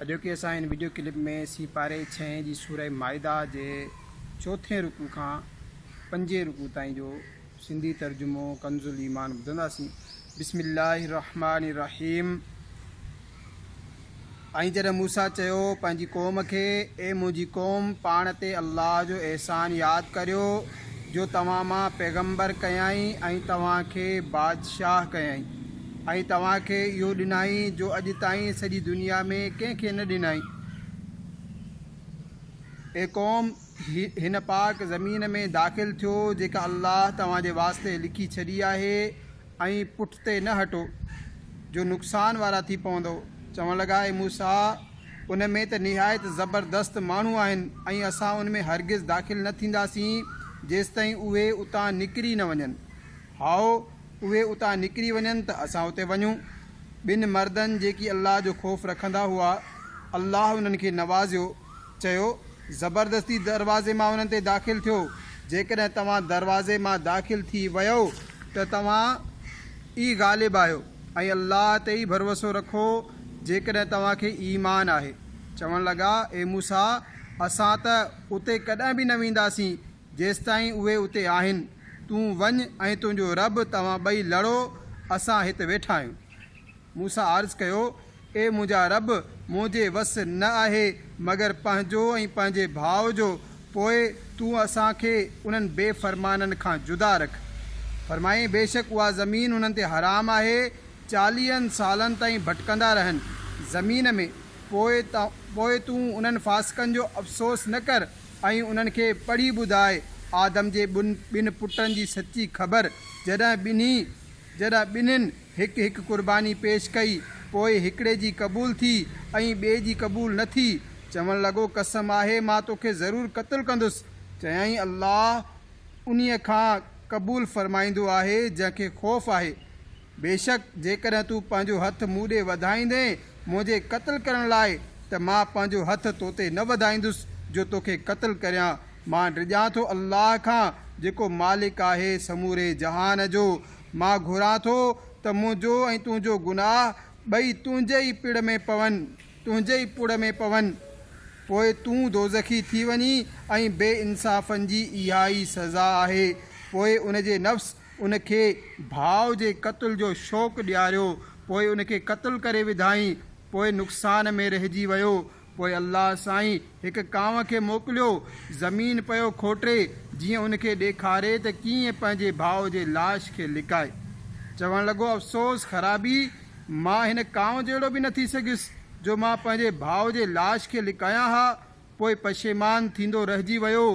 اڄوڪي اسان هن وڊيو ڪلپ ۾ سيپاري ڇهين جي سوره مائده جي چوٿين رڪوع کان پنجين رڪوع تائين جو سنڌي ترجمو ڪنز الايمان ٻڌنداسين. بسم الله الرحمٰن الرحيم ۽ جڏهن موسيٰ چيو پنهنجي قوم کي، اي منهنجي قوم! پاڻ تي الله جو احسان ياد ڪريو جو توهان مان پيغمبر ڪيائين ۽ توهان کي بادشاهه ڪيائين ۽ توهان کي اهو ڏنائين جو اڄ تائين سڄي دنيا ۾ ڪنهن کي نه ڏنائين. اي قوم! هن پاڪ زمين ۾ داخل ٿيو جيڪا الله توهان جي واسطي لکي ڇڏي آهي ۽ پٺتي نه هٽو، جو نقصان وارا ٿي پوندؤ. چوڻ لڳا، اي موسيٰ! ان ۾ ته نهايت زبردست ماڻهو آهن ۽ اسان ان ۾ هرگز داخل نه ٿينداسين جيستائين اهي اتان نڪري نه وڃن. هائو، اهي اتان نڪري وڃن ته اسان اتي وڃون. ٻن مردن جيڪي الله جو خوف رکندا هئا، الله انهن کي نوازيو. چيو، زبردستي دروازي مان انهن تي داخل ٿيو، جيڪڏهن توهان دروازي مان داخل ٿي ويؤ ته توهان ئي غالب آهيو ۽ الله تي ئي ڀروسو رکو جيڪڏهن توهان کي ايمان آهي. چوڻ لڳا، اي موسيٰ! اسان ته اتي ڪڏهن به نه وينداسين جيستائين اهي اتي آهن، تون وڃ ۽ تنهنجو رب توهان ٻئي لڙو، اسان هت ويٺا آهيون. موسيٰ عرض ڪيو، اي منهنجا رب! منهنجي وس نه آهي مگر پنهنجو ۽ پنهنجي ڀاء جو، پوء تون اسان کي انهن بي فرمانن کان جدا رک. فرمايائين، بيشڪ اها زمين انهن تي حرام آهي، چاليهن سالن تائين ڀٽڪندا رهن، زمين ۾، پوء تون انهن فاسقن جو افسوس نه ڪر ۽ انهن کي پڙهي ٻڌاء آدم جي ٻن پٽن جي سچي خبر، جڏهن ٻنهي جڏهن ٻنهين هڪ هڪ قرباني پيش ڪئي، پوء هڪڙي جي قبول ٿي ۽ ٻئي جي قبول نه ٿي. چوڻ لڳو، قسم آهي مان توکي ضرور قتل ڪندس. چيائين، الله انهيء کان قبول فرمائيندو آهي جنهن کي خوف آهي. بيشڪ جيڪڏهن تون پنهنجو هٿ مون ڏي وڌائيندين منهنجي قتل ڪرڻ لاء ته مان پنهنجو هٿ توتي نه وڌائيندس جو توکي قتل ڪريان. مان ڊڄان ٿو الله کان جيڪو مالڪ آهي سموري جهان جو. مان گهران ٿو ته منهنجو ۽ تنهنجو گناهه ٻئي تنهنجي ئي پڙ ۾ پون، تنهنجي ئي پڙ ۾ پون. پوء تون دوزخي ٿي وڃين ۽ بي انصافن جي اها ئي سزا آهي. پوء ان جي نفس ان کي ڀاء جي قتل جو شوق ڏياريو، پوء ان کي قتل ڪري وڌائين، پوء نقصان ۾ رهجي ويو. پوء الله سائين هڪ ڪانء کي موڪليو، زمين پيو کوٽي، جيئن ان کي ڏيکاري ته ڪيئن پنهنجي ڀاء جي لاش کي لڪائي. چوڻ لڳو، افسوس خرابي، مان هن ڪانء جهڙو به نه ٿي سگهيس، جو مان پنهنجي ڀاء جي لاش کي لڪايان ها. پوء پشيمان ٿيندو رهجي ويو.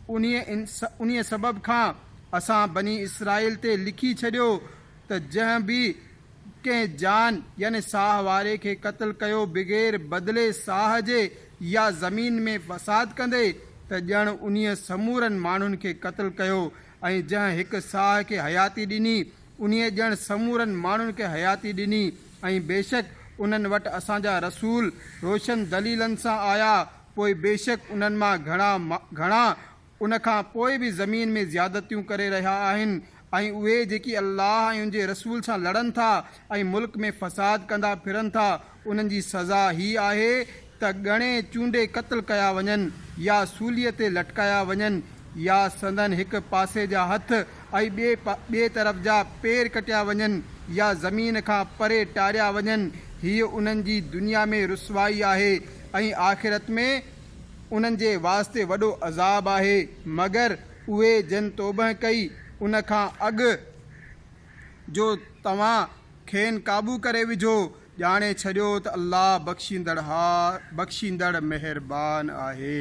انهيء سبب کان اسان بني اسرائيل تي لکي ڇڏيو ته جنهن به ڪنهن جان يعني ساهه واري کي قتل ڪيو بغير بدلي ساهه جي يا زمين ۾ فساد ڪندي ته ڄڻ انهيء سمورن ماڻهن کي قتل ڪيو ۽ جنهن هڪ ساهه کي حياتي ڏني انهيء ڄڻ سمورن ماڻهن کي حياتي ڏني ۽ بيشڪ انهن وٽ اسان جا رسول روشن دليلن سان آيا پوء بيشڪ انهن مان گهڻا گهڻا ان کان پوء به زمين ۾ زيادتيون ڪري رهيا آهن ۽ اهي جيڪي الله ۽ ان جي رسول سان لڙن ٿا ۽ ملڪ ۾ فساد ڪندا ڦرن ٿا انهن جي سزا هي آهي ته ڳڻي چونڊي قتل ڪيا وڃن يا سوليء تي لٽڪايا وڃن يا سندن هڪ پاسي جا هٿ ۽ ٻئي طرف جا پير ڪٽيا وڃن يا زمين کان پري ٽاريا وڃن هيء انهن جي دنيا ۾ رسوائي آهي ۽ آخرت ۾ انهن جي واسطي وڏو عذاب آهي، مگر اهي جن توبه ڪئي ان کان اڳ جو توهان کين قابو ڪري وجهو، ڄاڻي ڇڏيو ته الله بخشيندڙ مهربان آهي.